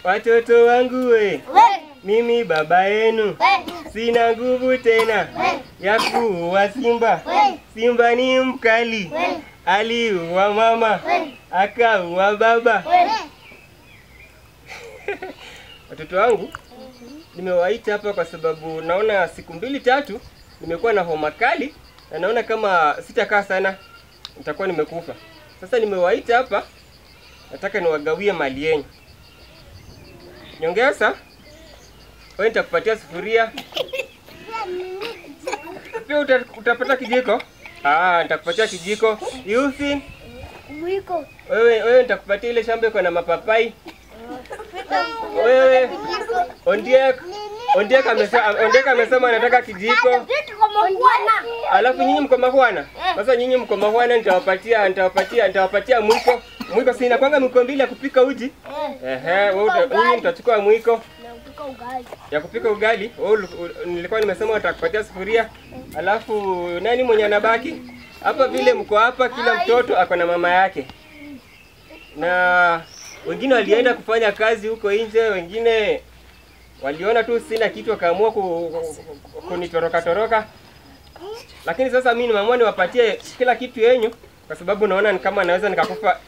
Watoto wangu we, mimi baba yenu, sina nguvu tena ya kuua simba. Simba ni mkali, aliua mama, akaua baba. Watoto wangu, nimewaita hapa kwa sababu naona siku mbili tatu nimekuwa na homa kali na naona kama sitakaa sana nitakuwa nimekufa. Sasa nimewaita hapa, nataka niwagawie mali yenu. Nyongeza, wewe nitakupatia sufuria. Pia utapata kijiko. Nitakupatia kijiko. Yusi, mwiko. Wewe nitakupatia ile shamba iko na mapapai. Wewe Ondiek amesema anataka kijiko. Alafu nyinyi mko mahwana. Sasa nyinyi mko mahwana, nitawapatia mwiko. Mwiko si inakuanga mwiko mbili ya kupika uji? Ehe, wewe nyinyi mtachukua mwiko ya kupika ugali. Wewe nilikuwa nimesema nitakupatia sufuria. Alafu nani mwenye anabaki? Hapa vile mko hapa, kila mtoto ako na mama yake. Na wengine walienda kufanya kazi huko nje, wengine waliona tu sina kitu wakaamua kunitoroka toroka. Lakini sasa mimi nimeamua niwapatie kila kitu yenu kwa sababu naona ni kama naweza nikakufa.